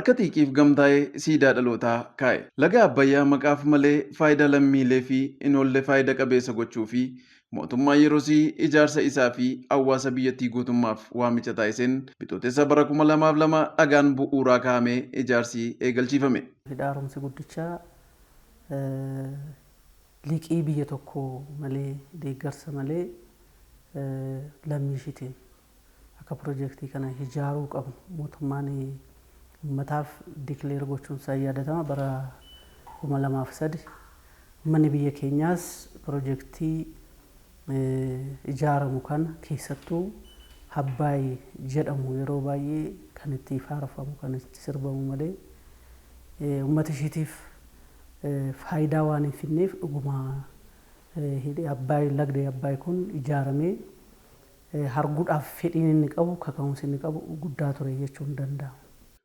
Harka xiiqiif gamtaa'ee siidaa dhalootaa kaa'e. Laga Abbayyaa maqaaf malee faayidaa lammiilee fi hin oolle faayida qabeessa gochuu fi mootummaan yerosii ijaarsa isaa fi hawaasa biyyattii guutummaaf waamicha taasiseen Bitootessa bara 2002 dhagaan bu'uuraa kaa'amee ijaarsi eegalchiifame. Hidha haaromsi guddichaa liqii biyya tokko malee, deeggarsa malee, lammii ishiitiin akka pirojektii kana ijaaruu qabnu mootummaan uummataaf declare gochuun isaa yaadatama bara 2003. Uummanni biyya keenyaas pirojektii ijaaramu kana, keessattuu Abbaay jedhamu, yeroo baay'ee kan itti faarfamu, kan itti sirbamu malee uummata ishiitiif faayidaa waan hin finneef, dhuguma hidhi Abbaay, lagdi Abbaay kun ijaaramee arguudhaaf fedhiin inni qabu, kaka'umsi inni qabu guddaa ture jechuun hin danda'amu.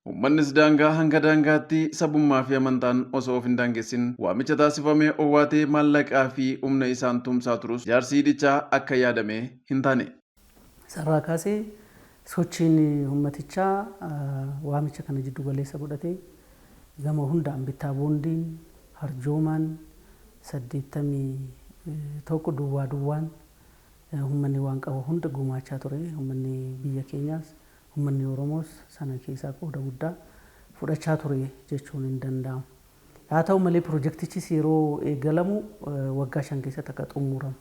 Uummannis daangaa hanga daangaatti sabummaa fi amantaan osoo of hin daangessin waamicha taasifame owwaatee maallaqaa fi humna isaan tumsaa turus ijaarsi hidhichaa akka yaadame hin taane. Sarraa kaasee sochiin uummatichaa waamicha kana jiddu galeessa godhatee gama hundaan bittaa boondiin, arjoomaan, 81 duwwaa duwwaan uummanni waan qabu hunda gumaachaa ture. Uummanni biyya keenyaas, uummanni Oromoos sana keessaa qooda guddaa fudhachaa ture jechuun hin danda'amu. Haa ta'u malee, pirojektichis yeroo eegalamu waggaa 5 keessatti akka xumuramu.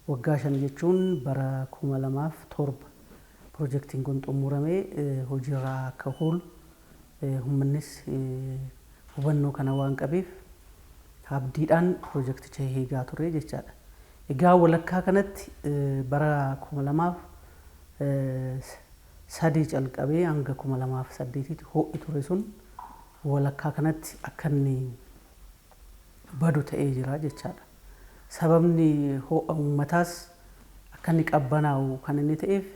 Waggaa 5 jechuun bara 2007 pirojektiin kun xumuramee hojiirra akka oolu uummannis hubannoo kana waan qabeef abdiidhaan pirojekticha eegaa ture jechaadha. Egaa walakkaa kanatti bara 2003 calqabee hanga 2008tti ho'i ture sun walakkaa kanatti akka inni badu ta'ee jira jechaadha. Sababni ho'a uummataas akka inni qabbanaa'u kan inni ta'eef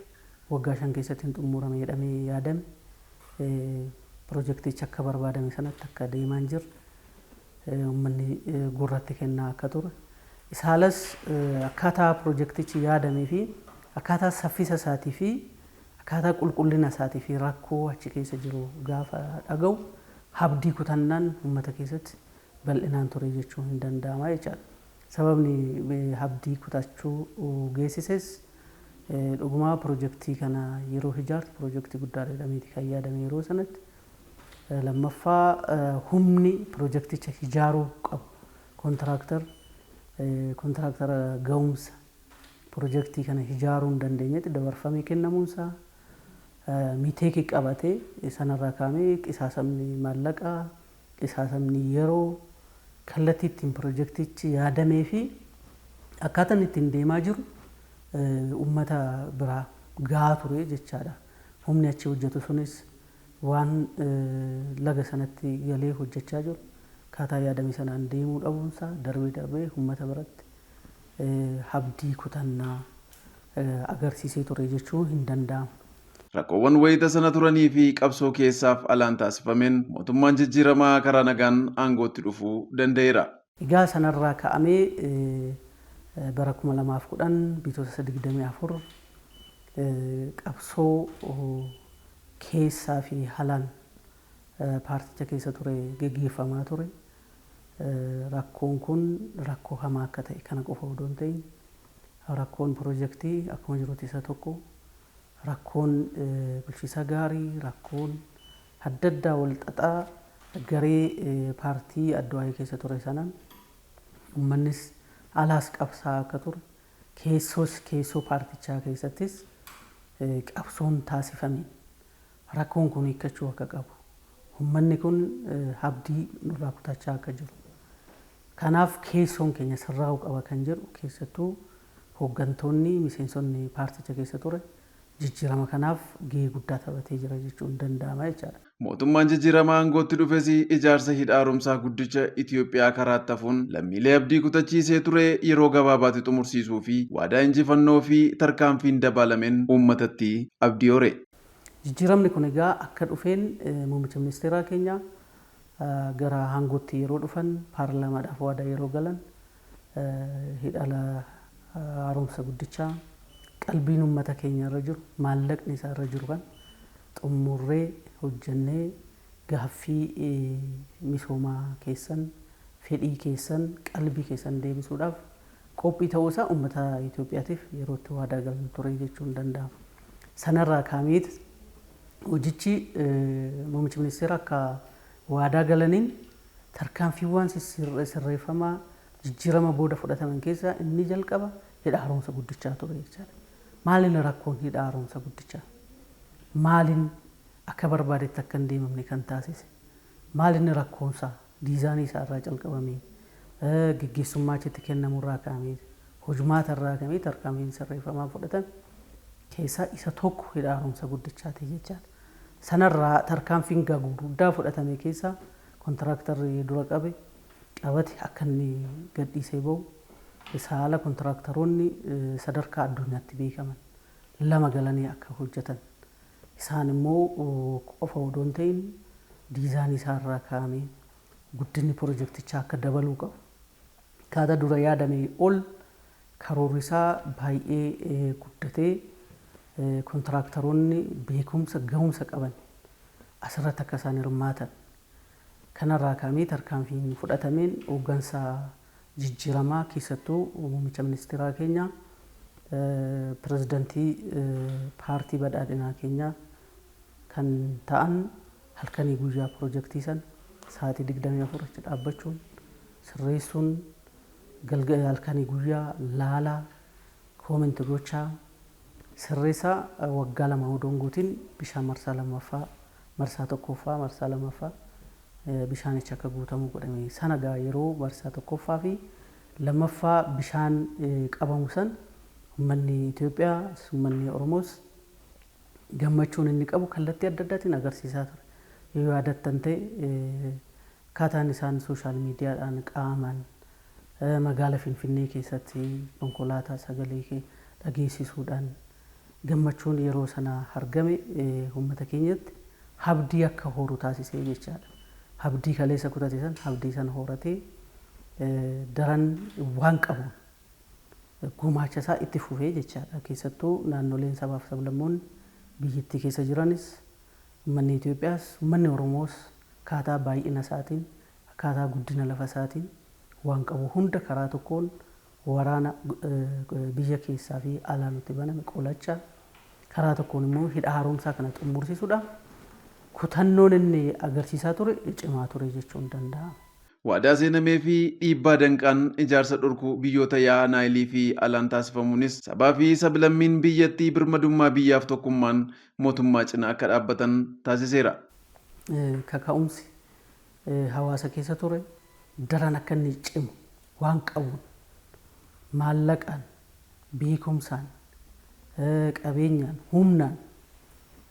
waggaa 5 keessatti hin xumurame jedhamee yaadame pirojektichi akka barbaadame sanatti akka deemaa hin jirre uummanni gurratti kennaa akka ture. Isaalas akkaataa pirojektichi yaadamee fi akkaataa saffisa isaatii fi akkaataa qulqullina isaatii fi rakkoo achi keessa jiru gaafa dhaga'u abdii kutannaan uummata keessatti bal'inaan ture jechuun hin danda'ama jechaadha. Sababni abdii kutachuu geessises dhugumaa pirojektii kana yeroo ijaartu pirojektii guddaa jedhameeti kan yaadame yeroo sanatti. Lammaffaa, humni pirojekticha ijaaruu qabu kontiraaktara ga'umsa pirojektii kana ijaaruu hin dandeenyetti dabarfamee kennamuunsaa, miteekii qabatee sanarraa kaa'amee qisaasamni maallaqaa, qisaasamni yeroo, kallattii ittiin pirojektichi yaadamee fi akkaataan ittiin deemaa jiru uummata biraa gahaa ture jechaadha. Humni achi hojjetu sunis waan laga sanatti galee hojjechaa jiru akkaataa yaadame sanaan deemuu dhabuunsaa darbee darbee uummata biratti abdii kutannaa agarsiisee ture jechuun hin danda'amu. Rakkoowwan wayita sana turanii fi qabsoo keessaaf alaan taasifameen mootummaan jijjiiramaa karaa nagaan aangootti dhufuu danda'eera. Egaa sanarraa ka'amee bara 2010 Bitootessa 24 qabsoo keessaa fi alaan paarticha keessa ture geggeeffamaa ture. Rakkoon kun rakkoo hamaa akka ta'e kana qofa odoo hin ta'in, rakkoon pirojektii akkuma jirutti isa tokko, rakkoon bulchiinsa gaarii, rakkoon adda addaa wal xaxaa garee paartii ADWUI keessa ture sanaan uummannis alaas qabsaa akka ture, keessoos keessoo paartichaa keessattis qabsoon taasifameen rakkoon kun hiikkachuu akka qabu, uummanni kun abdii nurraa kutachaa akka jiru, kanaaf keessoon keenya sirraa'uu qaba kan jedhu, keessattuu hooggantoonni, miseensonni paarticha keessa ture jijjiirama kanaaf gahee guddaa taphatee jira jechuun danda'ama jechaadha. Mootummaan jijjiiramaa aangootti dhufes ijaarsa hidha haaromsaa guddicha Itoophiyaa karaatti hafuun lammiilee abdii kutachiisee ture yeroo gabaabaatti xumursiisuu fi waadaa injifannoo fi tarkaanfiin dabaalameen uummatatti abdii hore. Jijjiiramni kun egaa akka dhufeen muummicha ministeeraa keenya gara aangootti yeroo dhufan, paarlaamaadhaaf waadaa yeroo galan, hidha haaromsa guddichaa qalbiin uummata keenya irra jiru, maallaqni isaa irra jiru kan xumurree hojjennee Gaaffii misoomaa keessan, fedhii keessan, qalbii keessan deebisuudhaaf qophii ta'uusaa uummata Itoophiyaatiif yerootti waadaa galan ture jechuun danda'ama. Sanarraa kaameet hojichi muummichi ministeera akka waadaa galaniin tarkaanfiiwwan sirreeffamaa jijjiirama booda fudhataman keessaa inni jalqaba hidha haaromsa guddichaa ture jechaadha. Maaliin rakkoon hidha haaromsa guddichaa? Maaliin akka barbaadetti akka hin deemamne kan taasise? Maaliin rakkoonsaa diizaayinii isaa irraa calqabamee geggeessummaa achitti kennamurraa ka'amee hojmaata irraa ka'amee tarkaanfiin sirreeffamaa fudhatame keessaa isa tokko hidha haaromsa guddichaati jechaadha. Sanarraa tarkaanfiin guddaa fudhatame keessaa kontiraaktarri dura qabe qabate akka inni gadhiisee bahu, haala kontiraaktaroonni sadarkaa addunyaatti beekaman lama galanii akka hojjetan, isaan immoo qofa odoo hin ta'in diizaayinii isaarraa kaa'amee guddinni pirojektichaa akka dabaluu qabu. Akkaataa dura yaadame ol karoorri isaa baay'ee guddatee kontiraaktaroonni beekumsa gahumsa qaban asirratti akka isaan hirmaatan, kanarraa kaa'amee tarkaanfiin fudhatameen hooggansa jijjiiramaa keessattuu muummicha ministeeraa keenya, pirezidantii paartii badhaadhinaa keenyaa kan ta'an halkanii guyyaa pirojektii san sa'aatii 24 achi dhaabbachuun sirreessuun, halkanii guyyaa laalaa comment gochaa sirreessaa waggaa 2 odoo hin guutin bishaan marsaa lammaffaa, marsaa tokkoffaa, marsaa lammaffaa bishaanichi akka guutamu godhame. Sana gaa yeroo marsaa tokkoffaa fi lammaffaa bishaan qabamu san uummanni Itoophiyaa, uummanni Oromoos gammachuun inni qabu kallattii adda addaatiin agarsiisaa ture. Yoo yaadattan ta'e, akkaataan isaan social miidiyaadhaan qaamaan magaala Finfinnee keessatti konkolaataa sagalee dhageessisuudhaan gammachuun yeroo sana argame uummata keenyatti abdii akka horu taasisee jechaadha. Abdii kaleessa kutate san abdii sana horatee daran waan qabuun gumaacha isaa itti fufee jechaadha. Keessattuu naannoleen sabaaf sablammoonni biyyattii keessa jiranis, uummanni Itoophiyaas, uummanni Oromoos akkaataa baay'ina isaatiin, akkaataa guddina lafa isaatiin waan qabu hunda karaa tokkoon waraana biyya keessaa fi alaa nutti baname qolachaa, karaa tokkoon immoo hidha haaromsaa kana xumursiisuudhaaf kutannoon inni agarsiisaa ture cimaa ture jechuun danda'ama. Waadaa seenamee fi dhiibbaa danqaan ijaarsa dhorkuu biyyoota yaa'a Naayilii fi alaan taasifamuunis sabaa fi sablammiin biyyattii birmadummaa biyyaaf tokkummaan mootummaa cinaa akka dhaabbatan taasiseera. Kaka'umsi hawaasa keessa ture daran akka inni cimu waan qabuun, maallaqaan, beekumsaan, qabeenyaan, humnaan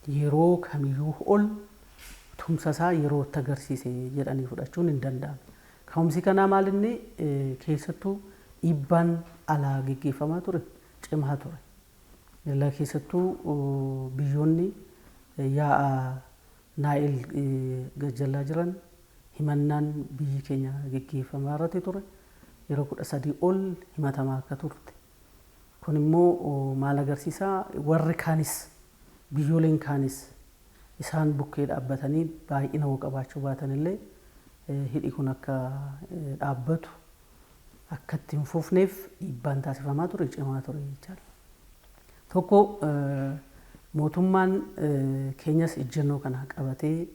yeroo kamiyyuu ol tumsa isaa yeroo itti agarsiise jedhanii fudhachuun hin danda'amu. Ka'umsi kanaa maal inni keessattuu dhiibbaan alaa geggeeffamaa ture cimaa ture. Keessattuu biyyoonni yaa'a Naayil gajjallaa jiran himannaan biyyi keenya geggeeffamaa irratti ture yeroo 13 ol himatamaa akka turte. Kun immoo maal agarsiisaa? Warri kaanis, biyyooleen kaanis isaan bukkee dhaabbatanii baay'ina hoo qabaachuu baatan illee hidhi kun akka dhaabbatu, akka itti hin fufneef dhiibbaan taasifamaa ture cimaa ture jechaadha. Tokko mootummaan keenyas ejjennoo kana qabatee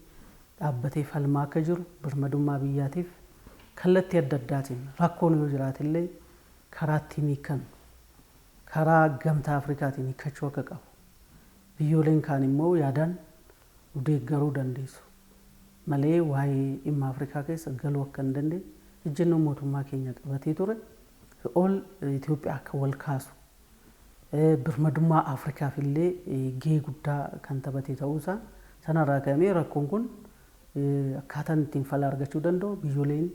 dhaabbatee falmaa akka jiru, birmadummaa biyyaatiif kallattii adda addaatiin rakkoon yoo jiraate illee karaa ittiin hiikannu karaa gamtaa Afrikaatiin hiikkachuu akka qabu, biyyooleen kaan immoo yaadaan nu deeggaruu dandeessu malee waa'ee dhimma Afrikaa keessa galuu akka hin dandeenye ejjennoo mootummaa keenya qabatee ture ol Itoophiyaa akka wal kaasu, birmadummaa Afrikaaf illee gahee guddaa kan taphate ta'uusaa sanarraa ka'amee rakkoon kun akkaataan ittiin fala argachuu danda'u biyyooleen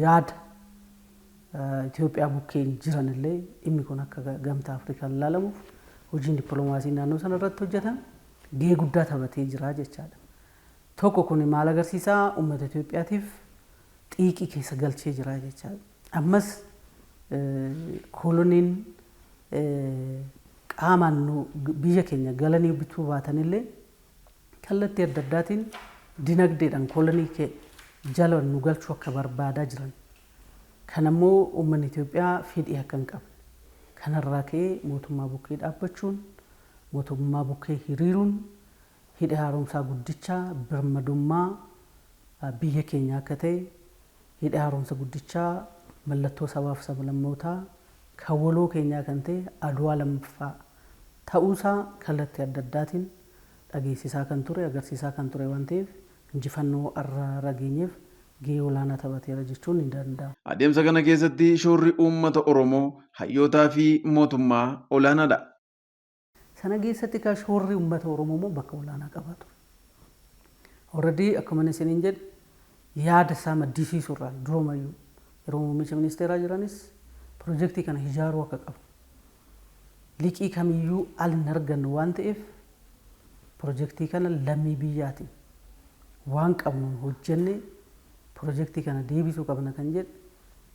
yaada Itoophiyaa bukkeen jiran illee dhimmi kun akka gamtaa Afrikaan ilaalamuuf hojiin dippiloomaasii naannoo sana irratti hojjetame gahee guddaa taphatee jira jechaadha. Tokko kun maal agarsiisaa? Uummata Itoophiyaatiif xiiqii keessa galchee jira jechaadha. Ammas kooloniin qaamaan nu biyya keenya galanii bituu baatanillee Kallattii adda addaatiin dinagdeedhaan kolonii kee jala nu galchuu akka barbaadaa jiran. Kan ammoo uummanni Itoophiyaa fedhii akka hin qabne. Kanarraa ka'ee mootummaa bukkee dhaabbachuun, mootummaa bukkee hiriiruun hidha haaromsaa guddichaa birmadummaa biyya keenya akka ta'e, hidha haaromsa guddichaa mallattoo sabaaf sablammootaa kan waloo keenyaa kan ta'e Adwaa lammaffaa ta'uusaa kallattii adda addaatiin dhageessisaa kan ture, agarsiisaa kan ture waan ta'eef injifannoo har'a geenyeef gahee olaanaa taphateera jechuun ni danda'ama. Adeemsa kana keessatti shoorri uummata Oromoo, hayyootaa fi mootummaa olaanaadha. Sana keessatti kan shoorri uummata Oromoo immoo bakka olaanaa qaba ture. Already akkuma isiniin jedhe yaada isaa maddisiisuu irraa durumayyuu yeroo muummicha ministeeraa jiranis piroojeektii kana ijaaruu akka qabu. Liqii kamiyyuu al hin argannu waan ta'eef piroojeektii kana lammii biyyaatiin waan qabnuun hojjennee piroojeektii kana deebisuu qabna kan jedhe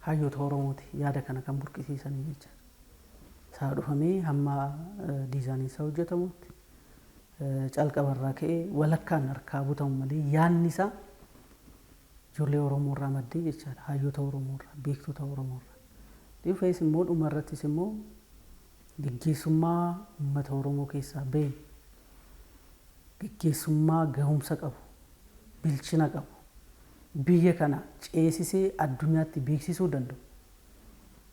hayyoota Oromooti yaada kana kan burqisiisanii jechaadha. Isaa dhufamee hamma diizaayiniin isaa hojjetamutti calqabarraa ka'ee walakkaan harkaa butamu malee yaadni isaa ijoollee Oromoo irraa maddee jechaadha. Hayyoota Oromoo irraa, beektota Oromoo irraa. Dhufees immoo dhuma irrattis immoo geggeessummaa uummata Oromoo keessaa bahe, geggeessummaa gahumsa qabu, bilchina qabu, biyya kana ceesisee addunyaatti beeksisuu danda'u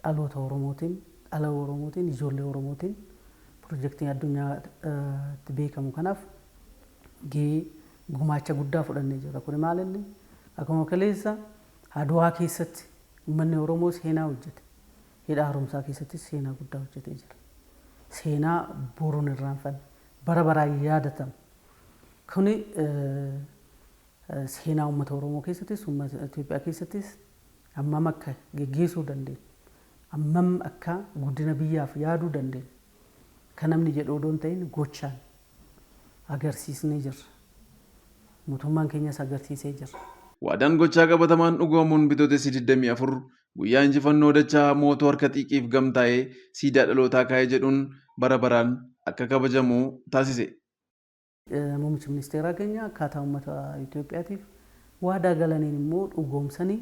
dhaloota Oromootiin, dhala Oromootiin, ijoollee Oromootiin piroojeektiin addunyaatti beekamu kanaaf gahee gumaacha guddaa fudhannee jirra. Kun maal inni akkuma kaleessa Adwaa keessatti uummanni Oromoo seenaa hojjete. Hidha haaromsaa keessattis seenaa guddaa hojjetee jira. Seenaa boruun irraanfanne bara baraan yaadatamu. Kuni seenaa uummata Oromoo keessattis uummata Itoophiyaa keessattis hammam akka geggeessuu dandeenyu, hammam akka guddina biyyaaf yaaduu dandeenyu kan namni jedhu odoo hin ta'in gochaan agarsiisnee jirra. Mootummaan keenyas agarsiisee jira. Waadaan gochaa qabatamaan dhugoomuun Bitootessi 24 guyyaa injifannoo dachaa mootoo harka xiiqiif gamtaa'ee siidaa dhalootaa kaa'ee jedhuun bara baraan akka kabajamu taasise. Muummichi ministeeraa keenya akkaataa uummata Itoophiyaatiif waadaa galaniin immoo dhugoomsanii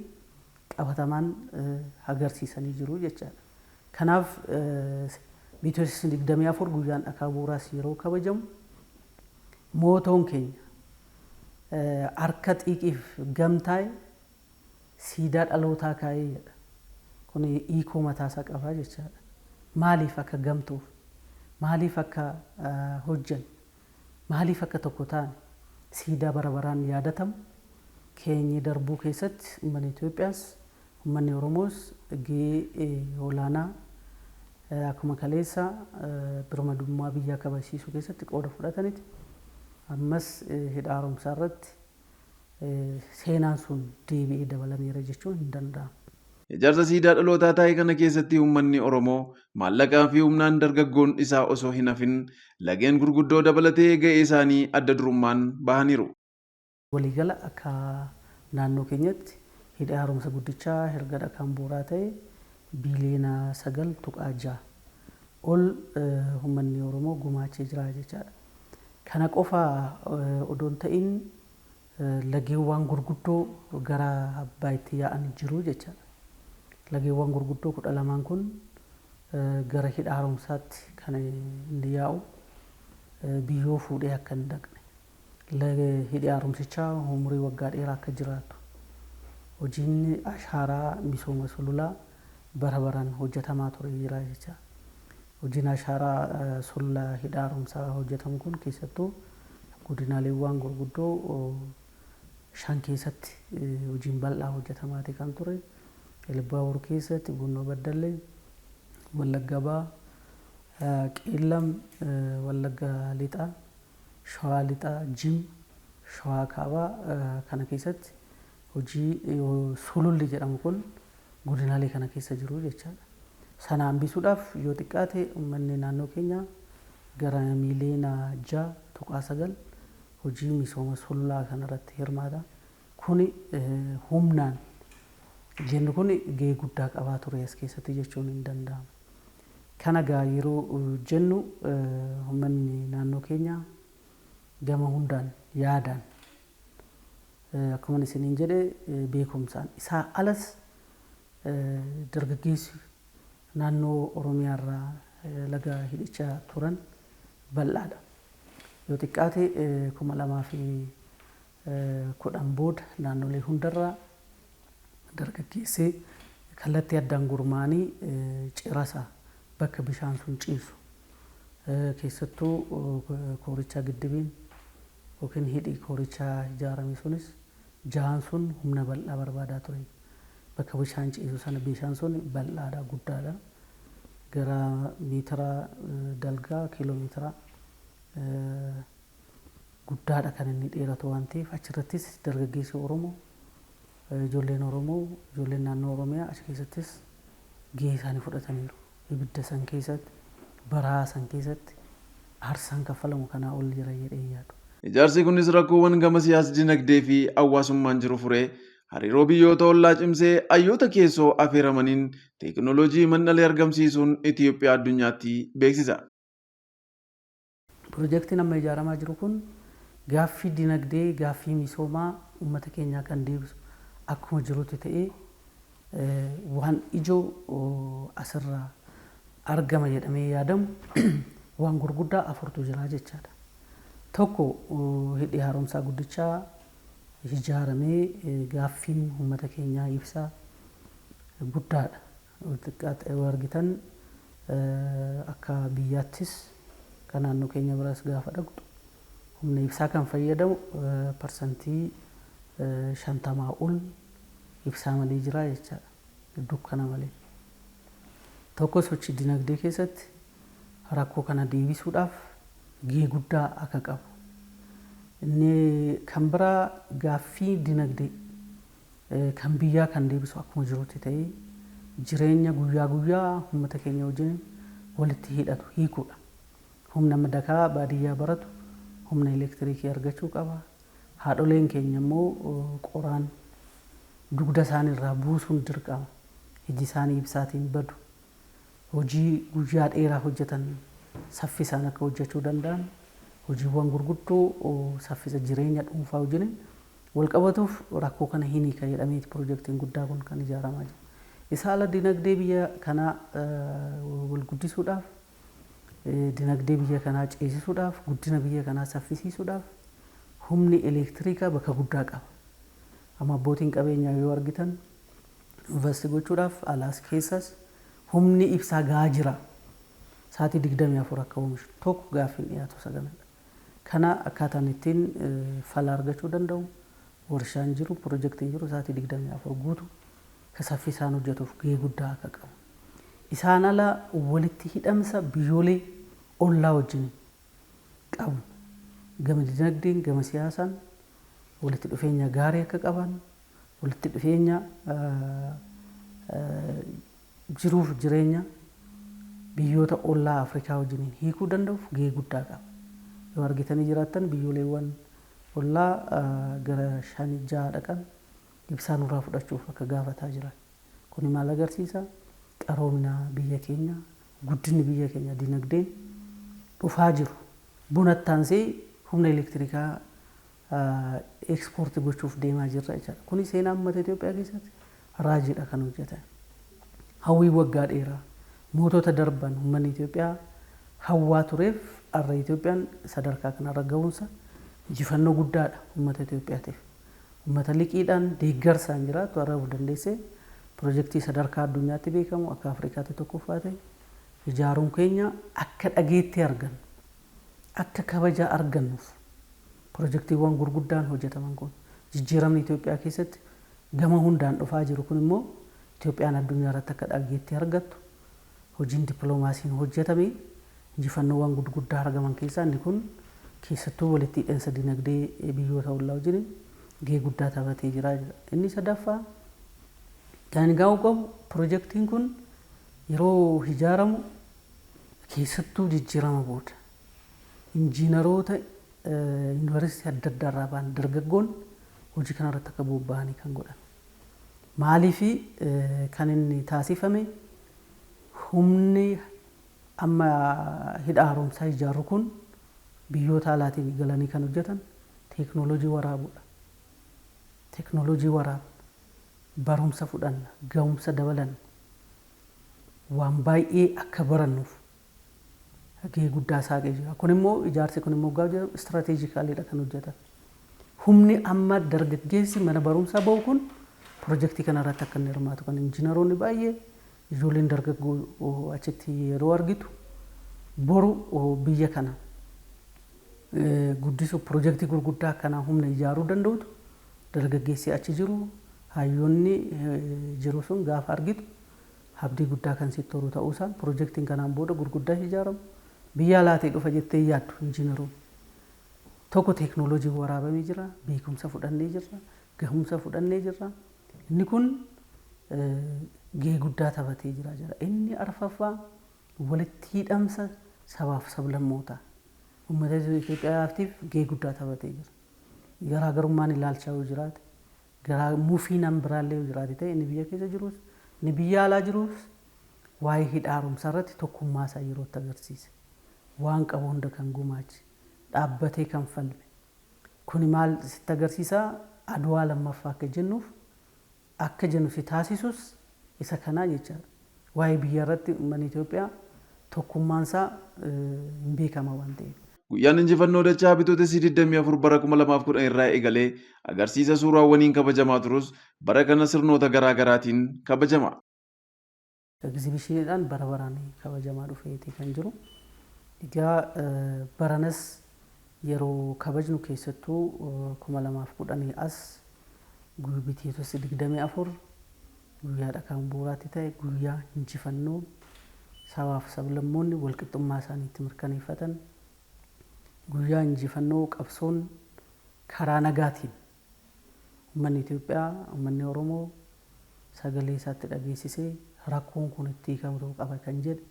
qabatamaan agarsiisanii jiru jechaadha. Kanaaf Bitootessi 24 guyyaan dhakaa bu'uuraas yeroo kabajamu mootoon keenya harka xiiqiif gamtaa'e siidaa dhalootaa kaa'ee jedha. Kun hiikoo mataasaa qaba jechaadha. Maaliif akka gamtuuf, maaliif akka hojjanne, maaliif akka tokko taane siidaa bara baraan yaadatamu keenyi darbuu keessatti uummanni Itoophiyaas uummanni Oromoos gahee olaanaa akkuma kaleessa birmadummaa biyyaa kabachiisuu keessatti qooda fudhataniti. Ammas hidha haaromsaa irratti seenaan sun deebi'ee dabalameera jechuun hin danda'amu. Ijaarsa siidaa dhalootaa taa'e kana keessatti uummanni Oromoo maallaqaa fi humnaan dargaggoon isaa osoo hin hafin lageen gurguddoo dabalatee ga'ee isaanii adda durummaan bahaniiru. Waliigala akka naannoo keenyatti hidha haaromsa guddichaa erga dhakaan bu'uuraa ta'e biiliyoona 9.6 ol uummanni Oromoo gumaachee jira jechaadha. Kana qofa odoo hin ta'in lageewwan gurguddoo gara Abbaayitti yaa'an jiru jechaadha. Lageewwan gurguddoo 12 kun gara hidha haaromsaatti kan inni yaa'u biyyoo fuudhee akka hin dhaqne, hidhi haaromsichaa umurii waggaa dheeraa akka jiraatu hojiin ashaaraa misooma sululaa bara baraan hojjetamaa ture jira jechaadha. Hojiin ashaaraa sululaa hidha haaromsaa hojjetamu kun keessattuu godinaaleewwan gurguddoo 5 keessatti hojiin bal'aa hojjetamaati kan ture. Ilubbaabur keessatti, Bunnoo Baddallee, Wallagga Bahaa, Qeellam, Wallagga Lixaa, Shawaa Lixaa, Jimma, Shawaa Kaabaa kana keessatti hojii sululli jedhamu kun godinaalee kana keessa jiru jechaadha. Sana hambisuudhaaf yoo xiqqaate uummanni naannoo keenyaa gara miiliyoona 6.9 hojii misooma sululaa kanarratti hirmaata. Kuni humnaan jennu kun gahee guddaa qabaa ture as keessatti jechuun hin danda'amu. Kana gaa yeroo jennu uummanni naannoo keenyaa Gama hundaan yaadaan akkuma isiniin jedhe beekumsaan isaa alas dargaggeessi naannoo Oromiyaa irraa laga hidhichaa turan bal'aadha. Yoo xiqqaate 2010 booda naannolee hundarraa dargaggeessi kallattii addaan gurmaanii cirasa bakka bishaan sun ciisu keessattuu koorichaa giddibiin yookiin hidhi koorichaa ijaarame sunis jahaan sun humna bal'aa barbaadaa ture. Bakka bishaan ciisu sana bishaan sun bal'aadha, guddaadha. Gara miitira dalgaa kiiloomeetira guddaadha kan inni dheeratu waan ta'eef achirrattis dargaggeessi Oromoo, ijoolleen Oromoo, ijoolleen naannoo Oromiyaa achi keessattis gahee isaanii fudhataniiru. Ibidda san keessatti, baraa san keessatti aarsaan kaffalamu kanaa ol jira jedhee yaadu. Ijaarsi kunis rakkoowwan gama siyaas dinagdee fi hawaasummaan jiru furee hariiroo biyyoota ollaa cimsee hayyoota keessoo affeeramaniin teekinooloojii mandhalee argamsiisuun Itoophiyaa addunyaatti beeksisa. Pirojektiin amma ijaaramaa jiru kun gaaffii dinagdee, gaaffii misoomaa uummata keenyaa kan deebisu akkuma jirutti ta'ee waan ijoo asirraa argama jedhamee yaadamu waan gurguddaa afurtu jira jechaadha. Tokko, hidhi haaromsaa guddichaa ijaaramee gaaffiin uummata keenyaa ibsaa guddaadha. Xiqqaatti yoo argitan akka biyyaattis kan naannoo keenya biraas gaafa dhaqxu humna ibsaa kan fayyadamu 50% ol ibsaa malee jira jechaadha. Dukkana malee. Tokko, sochii dinagdee keessatti rakkoo kana deebisuudhaaf gahee guddaa akka qabu. Inni kan biraa gaaffii dinagdee kan biyyaa kan deebisu akkuma jirutti ta'ee jireenya guyyaa guyyaa uummata keenya wajjin walitti hidhatu hiikuudha. Humna madakaa baadiyyaa baratu humna elektiriikii argachuu qaba. Haadholeen keenya immoo qoraan dugda isaanii irraa buusuun dirqama. Iji isaanii ibsaatiin badu. Hojii guyyaa dheeraa hojjetan saffisaan akka hojjechuu danda'an hojiiwwan gurguddoo saffisa jireenya dhuunfaa wajjin wal qabatuuf rakkoo kana hin hiika jedhameeti pirojektiin guddaa kun kan ijaaramaa jiru. Isa ala dinagdee biyya kanaa wal guddisuudhaaf, dinagdee biyya kanaa ceesisuudhaaf, guddina biyya kanaa saffisiisuudhaaf humni elektiriikaa bakka guddaa qaba. Amma abbootiin qabeenyaa yoo argitan invest gochuudhaaf alaas keessas humni ibsaa gahaa jira. Sa'aatii 24 akka oomishu tokko gaaffiin dhiyaatu isa kanadha. Kana akkaataan ittiin fala argachuu danda'u warshaan jiru, pirojektiin jiru sa'aatii 24 guutu ka saffisaan hojjetuuf gahee guddaa akka qabu. Isaan ala walitti hidhamsa biyyoolee ollaa wajjin qabu. Gama dinagdeen, gama siyaasaan walitti dhufeenya gaarii akka qaban, walitti dhufeenya jiruuf jireenya biyyoota ollaa Afrikaa wajjiniin hiikuu danda'uuf gahee guddaa qaba. Yoo argitanii jiraattan biyyooleewwan ollaa gara 5, 6 dhaqan ibsaa nurraa fudhachuuf akka gaafataa jiran. Kuni maal agarsiisa? Qaroomina biyya keenya, guddinni biyya keenya dinagdeen dhufaa jiru. Buna taansee humna elektirikaa ekspoortii gochuuf deemaa jirra jechaadha. Kuni seenaa uummata Itoophiyaa keessatti raajiidha kan hojjetan. Hawwii waggaa dheeraa mootota darban uummanni Itoophiyaa hawwaa tureef har'a Itoophiyaan sadarkaa kanarra gahuunsa injifannoo guddaadha uummata Itoophiyaatiif. Uummata liqiidhaan deeggarsaan jiraatu har'a of dandeessee pirojektii sadarkaa addunyaatti beekamu akka Afrikaatti tokkoffaa ta'e ijaaruun keenya akka dhageetti argannu, akka kabajaa argannuuf pirojektiiwwan gurguddaan hojjetaman kun, jijjiiramni Itoophiyaa keessatti gama hundaan dhufaa jiru kun immoo Itoophiyaan addunyaa irratti akka dhageetti argattu hojiin dippiloomaasiin hojjetame injifannoowwan gurguddaa argaman keessaa inni kun keessattuu walitti hidhansa dinagdee biyyoota ollaa wajjin gahee guddaa taphatee jira. Inni sadaffaa kan ga'uu qabu, pirojektiin kun yeroo ijaaramu keessattuu jijjiirama booda injiinaroota yuunivarsiitii adda addaa irraa ba'an dargaggoon hojii kanarratti akka bobba'anii kan godhan. Maaliif kan inni taasifame? Humni amma hidha haaromsaa ijaarru kun Biyyoota alaatiin galanii kan hojjetan teeknooloojii waraabuudha. Teeknooloojii waraabna, barumsa fudhanna, ga'umsa dabalanna, waan baay'ee akka barannuuf gahee guddaa saaqee jira. Kun immoo ijaarsi kun immoo gaafa jedhamu istirateejikaaliidha kan hojjetan. Humni amma dargaggeessi mana barumsaa bahu kun pirojektii kanarratti akka inni hirmaatu kan injiinaroonni baay'ee ijoolleen dargaggoo achitti yeroo argitu boru biyya kana guddisuuf pirojektii gurguddaa akkanaa humna ijaaruu danda'utu dargaggeessi achi jiru hayyoonni jiru sun gaafa argitu abdii guddaa kan sitti horu ta'uusaa pirojektiin kanaan booda gurguddaa ijaaramu biyya alaatii dhufa jettee yaaddu injiinaroon. Tokko teeknooloojii waraabamee jira, beekumsa fudhannee jirra, gahumsa fudhannee jirra. Inni kun gahee guddaa taphatee jira jira. Inni arfaffaa walitti hidhamsa sabaaf sablammootaa. Uummata Itoophiyaatiif gahee guddaa taphatee jira. Garaagarummaan ilaalchaa yoo jiraate, garaa mufii nam biraallee yoo jiraate ta'e inni biyya keessa jirus, inni biyya alaa jirus waa'ee hidha haaromsaa irratti tokkummaa isaa yeroo itti agarsiise. Waan qabu hunda kan gumaache, dhaabbatee kan falme. Kuni maal sitti agarsiisa? Adwaa lammaffaa akka jennuuf akka jennu si taasisus isa kanaa jechaadha. Waa'ee biyya irratti uummanni Itoophiyaa tokkummaan isaa hin beekama waan ta'eef. Guyyaan injifannoo dachaa Bitootessi 24 bara 2010 irraa eegalee agarsiisa suuraawwaniin kabajamaa turus bara kana sirnoota garaa garaatiin kabajama. Egzibishiniidhaan bara baraan kabajamaa dhufeeti kan jiru. Egaa baranas yeroo kabajnu keessattuu 2010 as Bitootessi 24 guyyaa dhakaan bu'uuraatti ta'e guyyaa injifannoo sabaaf sablammoonni walqixxummaa isaaniitti mirkaneeffatan guyyaa injifannoo qabsoon karaa nagaatiin uummanni Itoophiyaa uummanni Oromoo sagalee isaatti dhageessisee rakkoon kun itti hiikamuu qaba kan jedhe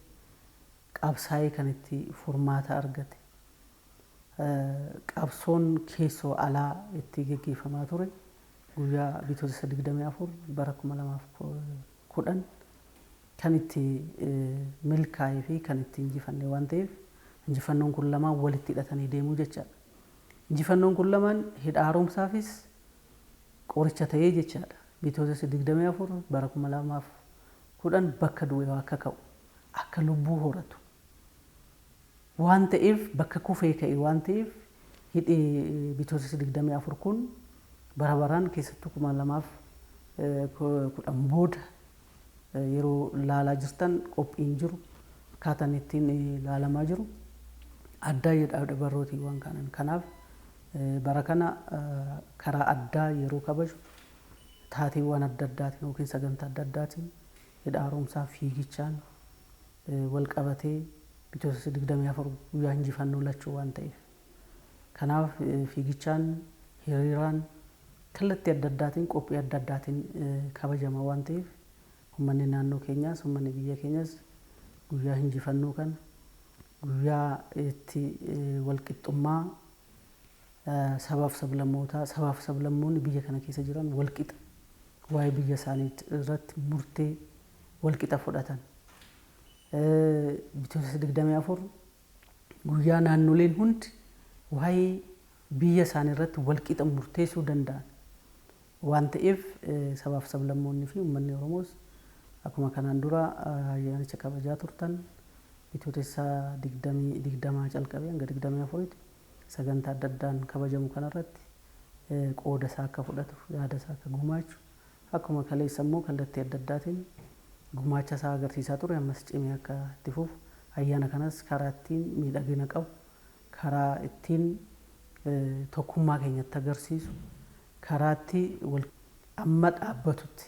qabsaa'ee kan itti furmaata argate qabsoon keessoo alaa itti geggeeffamaa ture guyyaa Bitootessa 24 bara 2010 kan itti milkaa'ee fi kan itti injifanne waan ta'eef injifannoon kun lamaan walitti hidhatanii deemuu jechaadha. Injifannoon kun lamaan hidha haaromsaafis qoricha ta'ee jechaadha. Bitootessa 24 bara 2010 bakka du'e akka ka'u akka lubbuu horatu waan ta'eef bakka kufee ka'e waan ta'eef hidhi Bitootessa 24 kun bara baraan keessattuu 2010 booda yeroo laalaa jirtan qophiin jiru akkaataan ittiin laalamaa jiru addaa jedha barrootii waan kanan. Kanaaf bara kana karaa addaa yeroo kabaju taateewwan adda addaatiin yookiin sagantaa adda addaatiin hidha haaromsaa fiigichaan wal qabatee Bitootessa 24 guyyaa injifannoo lachuu waan ta'eef. Kanaaf fiigichaan hiriiraan kallattii adda addaatiin qophii adda addaatiin kabajama waan ta'eef uummanni naannoo keenyaas uummanni biyya keenyaas guyyaa injifannoo kana guyyaa itti walqixxummaa sabaaf sablammootaa sabaaf sablammoonni biyya kana keessa jiran walqixa waa'ee biyya isaanii irratti murtee walqixa fudhatan. Bitootessa 24 guyyaa naannoleen hundi waa'ee biyya isaanii irratti walqixa murteessuu danda'an waan ta'eef sabaaf sablammoonni fi uummanni Oromoos akkuma kanaan dura ayyaanicha kabajaa turtan Bitootessa 20 calqabee hanga 24tti sagantaa adda addaan kabajamu kanarratti qooda isaa akka fudhatu yaada isaa akka gumaachu akkuma kaleessa immoo kallattii adda addaatiin gumaacha isaa agarsiisaa ture ammas cimee akka itti fufu ayyaana kanas karaa ittiin miidhagina qabu karaa ittiin tokkummaa keenyatti agarsiisu karaa itti amma dhaabbatutti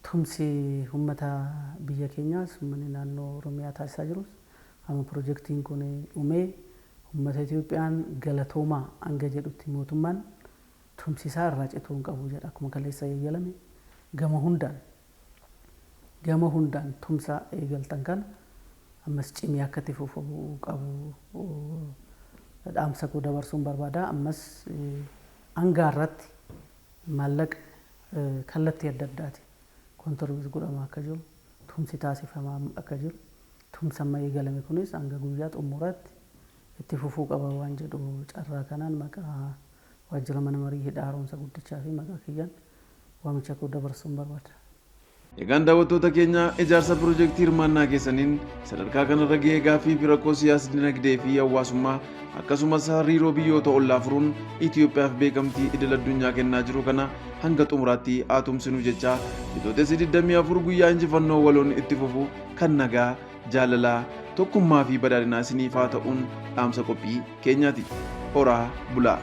tumsi uummata biyya keenyaas uummanni naannoo Oromiyaa taasisaa jirus amma pirojektiin kun dhumee uummata Itoophiyaan galatoomaa hanga jedhutti mootummaan tumsi isaa irraa cituu hin qabu jedha akkuma kaleessa eegalame gama hundaan tumsa eegaltan kana ammas cimee akka itti fufu qabu dhaamsa koo dabarsuun barbaada. Ammas hanga irratti maallaqa kallattii adda addaatiin kontirbiit godhamaa akka jiru tumsi taasifamaa akka jiru tumsa amma eegalame kunis hanga guyyaa xumuraatti Itti fufuu qaba waan jedhu carraa kanaan maqaa waajjira mana marii hidha haaromsa guddichaa fi maqaa kiyyaan waamicha koo dabarsuun barbaada. Egaan daawwattoota keenya, ijaarsa piroojeektii hirmaannaa keessaniin sadarkaa kanarra ga'ee gaaffii fi rakkoo siyaas dinagdee fi hawaasummaa akkasumas hariiroo biyyoota ollaa furuun Itoophiyaaf beekamtii idil addunyaa kennaa jiru kana hanga xumuraatti haa tumsinu jechaa, Bitootessi 24 guyyaa injifannoo waloon itti fufu kan nagaa, jaalalaa, tokkummaa fi badhaadhinaa isiniif haa ta'uun dhaamsa qophii keenyaati. Horaa bulaa!